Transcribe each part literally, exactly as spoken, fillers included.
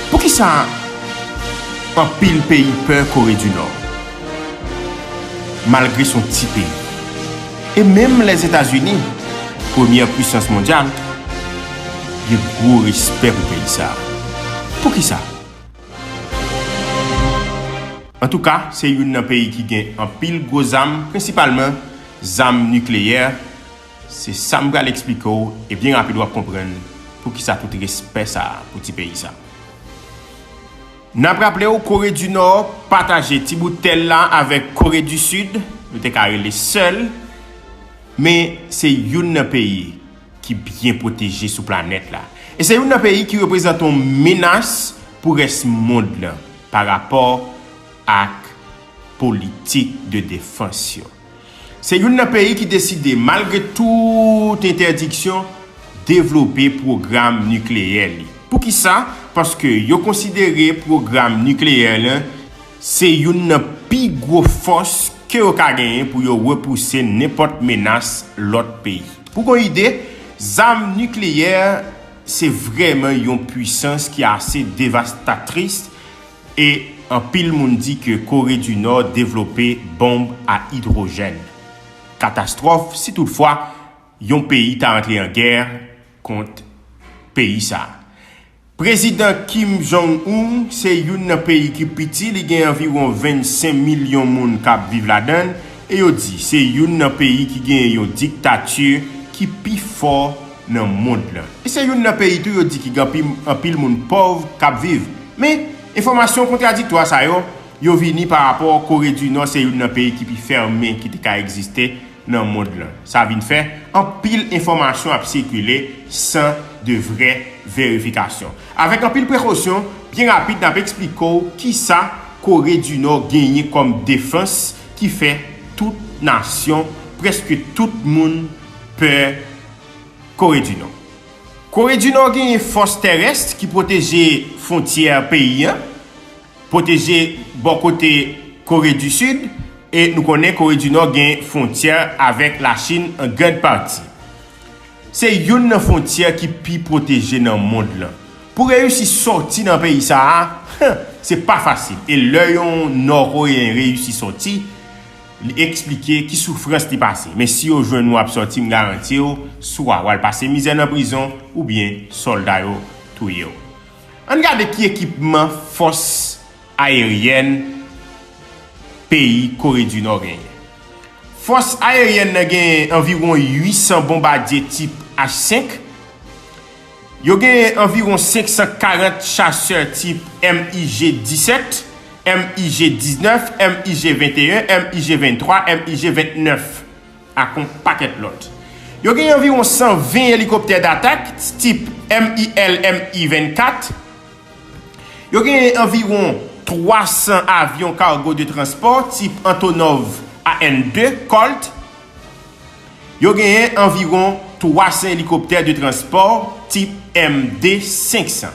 Poukisa anpil peyi pè Kore di Nò, malgre se yon ti peyi? E menm Lèzetazini, premyè pwisans mondyal, gen gwo respè pou peyi sa a. Poukisa? Antouka, se youn nan peyi ki gen anpil gwo zam, prensipalman zam nikleyè. Se sa m pral eksplike w, e byen rapid w ap konprann poukisa tout respè sa a pou ti peyi sa. N ap raple w, Kore di Nò pataje ti bout tè l la avèk Kore di Sid, nou te ka rele sè l, men se youn nan peyi ki byen pwoteje sou planèt la. E se youn nan peyi ki reprezante yon menas pou rès mond lan pa rapò ak politik de defans yo. Se youn nan peyi ki deside, malgre tout entèdiksyon, devlope pwogram nikleyè li. Poukisa? Paske yo konsidere pwogram nikleyè lan se youn nan pi gwo fòs ke yo ka genyen pou yo repouse nenpòt menas lòt peyi. Pou gon ide, zam nikleyè se vrèman yon pwisans ki ase devastatris, e anpil moun di ke Kore di Nò devlope bonb a idwojèn. Katastwòf si toutfwa yon peyi ta antre an gè kont peyi sa a. Prezidan Kim Jong-un se youn nan peyi ki piti, li gen anviwon vennsenk milyon moun k ap viv ladan l, e yo di se youn nan peyi ki gen yon diktati ki pi fò nan mond lan. E se youn nan peyi tou yo di ki gen anpil, anpil moun pòv k ap viv. Men, enfòmasyon kontradiktwa sa yo, yo vini pa rapò Kore di Nò se youn nan peyi ki pi fèmen ki te ka egziste nan mond lan. Sa vin fè anpil enfòmasyon ap sikile san de vrè verifikasyon. Avèk anpil prekosyon, byen rapid n ap eksplike w kisa Kore di Nò genyen kòm defans ki fè tout nasyon, prèske tout moun pè Kore di Nò. Kore di Nò genyen fòs tèrès ki pwoteje fwontyè peyi an, pwoteje bò kote Kore di Sid, e nou konnen Kore di Nò gen fwontyè avèk Lachin an grann pati. Se youn nan fwontyè ki pi pwoteje nan mond lan. Pou reyisi sòti nan peyi sa a, se pa fasil. E lè yon Nò Koreyen reyisi sòti, li eksplike ki soufrans li pase. Men si yo jwenn ou ap sòti, m garanti w, swa w al pase mizè nan prizon, oubyen sòlda yo touye w. Ann gade ki ekipman fòs ayeryèn peyi Kore di Nò genyen. Fòs ayeryèn nan genyen anviwon uit san bonbadye tip H senk. Yo genyen anviwon senk san karant chasè tip M I G disèt, M I G diznèf, M I G venteyen, M I G venntwa, M I G ventnèf, ak yon pakèt lòt. Yo genyen anviwon san ven elikoptè datak tip M I L, M I vennkat. Yo genyen anviwon twa san avyon kago de transpò tip Antonov A N de Colt. Yo genyen anviwon twa san elikoptè de transpò tip M D senk san.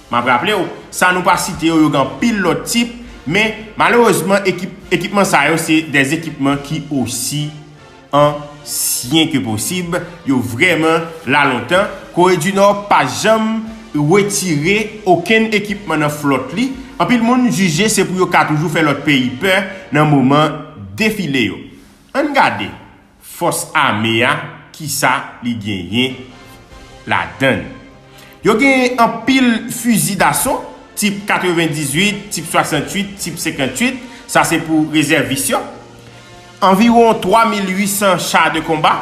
M ap raple w, sa nou pa site yo, yo gen anpil lòt tip, men malerezman, ekip, ekipman sa yo se dè ekipman ki osi ansyen ke posib, yo vrèman la lontan. Kore di Nò pa janm retire okenn ekipman nan flòt li. Anpil moun jije se pou yo ka toujou fè lòt peyi pè nan moman defile yo. Ann gade fòs ame a, kisa li genyen ladan l. Yo genyen anpil fizi daso, tip katrevendizuit, tip swasantuit, tip senkantuit, sa se pou rezèvis yo. Anviwon twa mil uit san cha de konba,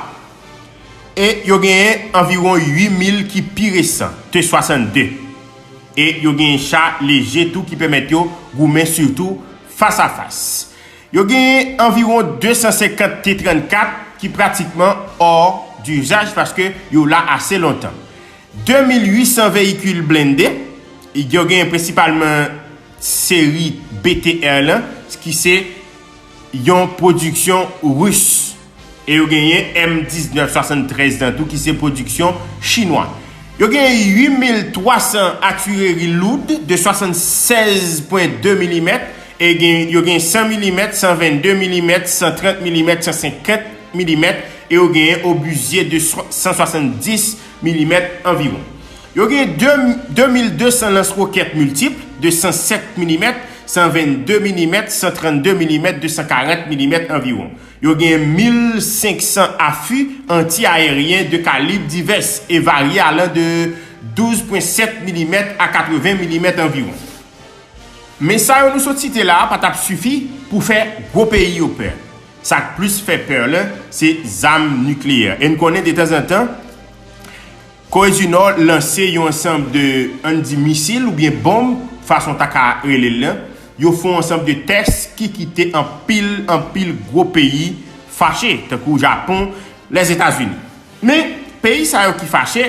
e yo genyen anviwon uit mil ki pi resan, T swasannde. E yo genyen cha leje tou ki pèmèt yo goumen sitou fas a fas. Yo genyen anviwon de san senkant T trannkat ki pratikman hors d'usage paske yo la ase lontan. De mil uit san veyikil blende, yo genyen prensipalman seri B T R lan, ki se yon pwodiksyon ris. E yo genyen M diznèf swasanntrèz lan tou ki se pwodiksyon chinwa. Yo genyen uit mil twa san atireri loud de swasannsèz pwen de milimèt, e gen, yo genyen san milimèt, san vennde milimèt, san trant milimèt, san senkant milimèt, e yo genyen obizye de swa-, san swasanndis milimèt anviwon. Yo gen de mil de san lans wokèt miltip, de san sèt milimèt, san vennde milimèt, san trannde milimèt, de san karant milimèt anviwon. Yo gen mil senk san afi anti-ayeryen de kalib divès e varye, alan de douz pwen sèt milimèt a katreven milimèt anviwon. Men sa yo nou sot site la a pa t ap sifi pou fè gwo peyi yo pè. Sa k plis fè pè la, se zam nikleyè. E n konnen detanzantan, Kore di Nò lanse yon ansanm de, ann di, misil oubyen bonm, fason w ta ka rele l lan. Yo fè yon ansanm de tès ki kite anpil, anpil gwo peyi fache, tankou Japon, Lèzetazini. Men, peyi sa yo ki fache,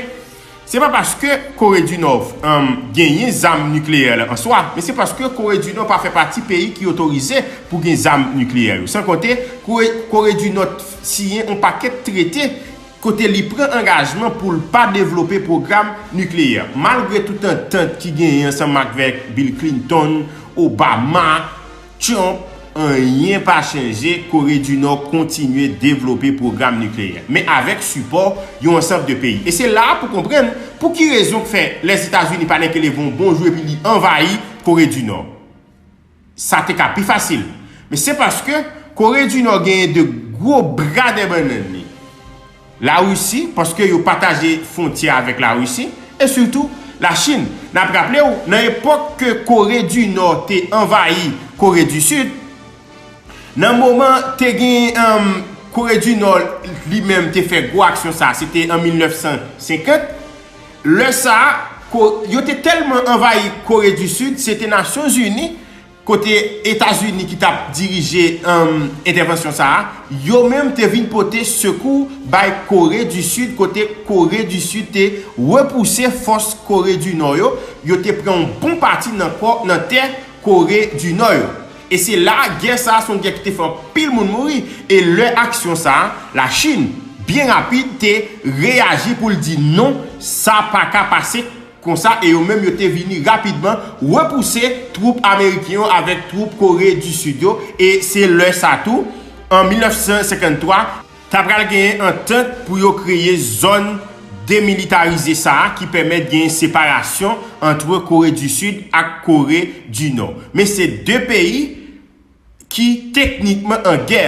se pa paske Kore di Nò, um, genyen zam nikleyè la an swa, men se paske Kore di Nò pa fè pati peyi ki otorize pou gen zam nikleyè yo. San konte, Kore, Kore di Nò siyen yon pakèt trete kote li pran angajman pou l pa devlope pwogram nikleyè. Malgre tout antant ki genyen ansanm avèk Bill Clinton, Obama, Trump, anyen pa chanje, Kore di Nò kontinye devlope pwogram nikleyè, men avèk sipò yon ansanm de peyi. E se la a pou konprann pou ki rezon k fè Lèzetazini pa nèke leve yon bon jou epi li anvayi Kore di Nò. Sa te ka pi fasil. Men se paske Kore di Nò genyen de gwo bra dèyè bannann li. Larisi, paske yo pataje fwontyè avèk Larisi, e sitou Lachin. N ap raple w, nan epòk ke Kore di Nò te anvayi Kore di Sid, nan moman te gen, um, Kore di Nò li menm te fè gwo aksyon sa a, se te an mil nèf san senkant. Lè sa a, ko-, yo te tèlman anvayi Kore di Sid, se te Nasyonzini kote Etazini ki t ap dirije, um, entèvansyon sa a, yo menm te vin pote sekou bay Kore di Sid, kote Kore di Sid te repouse fòs Kore di Nò yo, yo te pran yon bon pati nan kò, nan tè Kore di Nò yo. E se la, gè sa a se yon gè ki te fè anpil moun mouri, e lè aksyon sa a, Lachin, byen rapid, te reyaji pou l di non, sa pa ka pase konsa, e yo menm yo te vini rapidman repouse twoup ameriken yo avèk twoup Kore di Sid yo, e se lè sa tou, an mil nèf san senkanntwa, ta pral genyen antant pou yo kreye zòn demilitarize sa a ki pèmèt genyen separasyon ant Kore di Sid ak Kore di Nò. Men se de peyi ki teknikman an gè.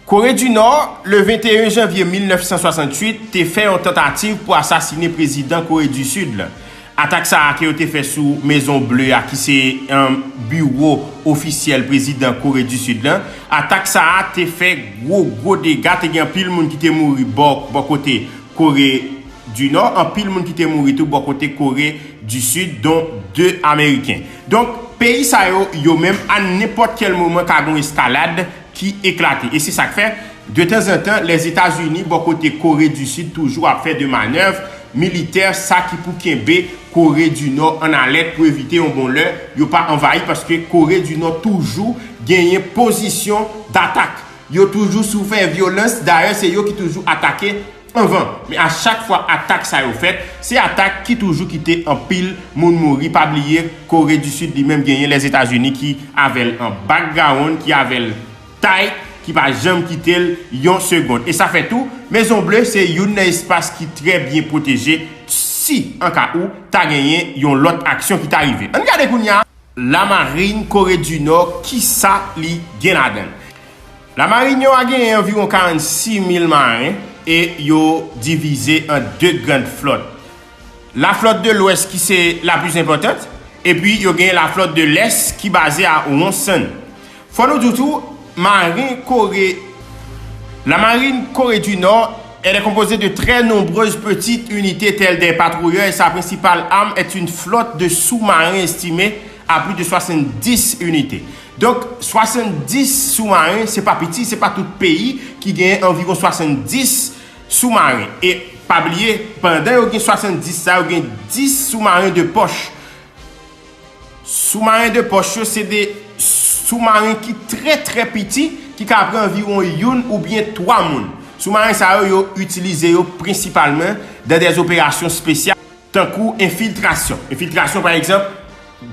Kore di Nò, le venteyen janvye mil nèf san swasantuit, te fè yon tantativ pou asasinen prezidan Kore di Sid la. Atak sa a ke yo te fè sou Mezon Ble a, ki se, um, biwo ofisyèl prezidan Kore di Sid la, atak sa a te fè gwo, gwo dega, te gen anpil moun ki te mouri bò, bò kote Kore di Nò, anpil moun ki te mouri tou bò kote Kore di Sid, don de Ameriken. Donk, peyi sa yo, yo menm, a nenpòt kèl moman, ka gen eskalad ki eklate. E se sa k fè, detanzantan, Lèzetazini, bò kote Kore di Sid, toujou ap fè de manèv militè, sa ki pou kenbe Kore di Nò an alèt pou evite yon bon lè yo pa anvayi, paske Kore di Nò toujou genyen pozisyon datak. Yo toujou sou fè vyolans, dayè se yo ki toujou atake anvan. Men a chak fwa atak sa yo fèt, se atak ki toujou kite anpil moun mouri. Pa bliye, Kore di Sid li menm genyen Lèzetazini ki avè l an background, ki avè l tight, ki pa janm kite l yon segonn. E sa fè tou, Mezon Ble se youn nan espas ki trè byen pwoteje si an ka ou ta genyen yon lòt aksyon ki ta rive. Ann gade kounye a. Lamarin Kore di Nò, kisa li gen ladan l? Lamarin yo a genyen anviwon karannsis mil maren e yo divize an de grann flòt. La Flotte de l'Ouest ki se la plus importante, epi yo genyen la Flotte de l'Est ki baze a Wonsan. Fò nou di w tou, maren Kore, la marine Corée du Nord, elle est composée de très nombreuses petites unités telles des patrouilleurs et sa principale arme est une flotte de sous-marins estimée à plus de soixante-dix unités. Donk, swasanndis soumaren, se pa piti, se pa tout peyi ki gen anviwon swasanndis soumaren. E pa bliye, pandan yo gen swasanndis sa, yo gen dis soumaren de pòch. Soumaren de pòch yo, se de soumaren ki trè, trè piti, ki ka pran anviwon youn oubyen twa moun. Soumaren sa yo, yo itilize yo prensipalman dan dè operasyon espesyal, tankou enfiltrasyon. Enfiltrasyon, pa egzanp,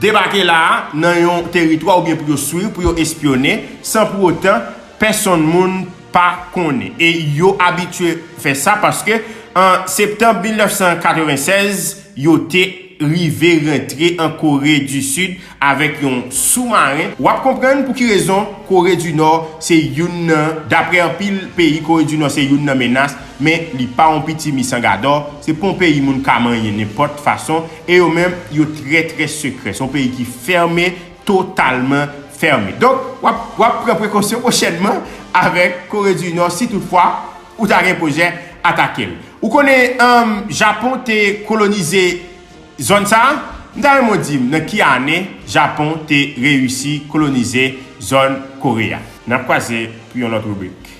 debake la a nan yon teritwa oubyen pou yo swiv, pou yo espyone, san pou otan pèsonn moun pa konnen. E yo abitye fè sa paske An septanm mil nèf san katrevennsèz, yo te rive rantre an Kore di Sid avèk yon soumaren. W ap konprann pou ki rezon Kore di Nò se youn nan, daprè anpil peyi, Kore di Nò se youn nan menas, men li pa yon piti misangadò, se pa yon peyi moun ka manyen nenpòt fason, e yo menm, yo trè, trè sekrè. Se yon peyi ki fèmen, totalman fèmen. Donk, w ap, w ap pran prekosyon pwochènman avèk Kore di Nò si toutfwa ou ta gen pwojè atake l. Ou konnen, um, Japon te kolonize zòn sa a? M ta renmen w di m nan ki ane Japon te reyisi kolonize zòn Kore a. N ap kwaze pou yon lòt ribrik.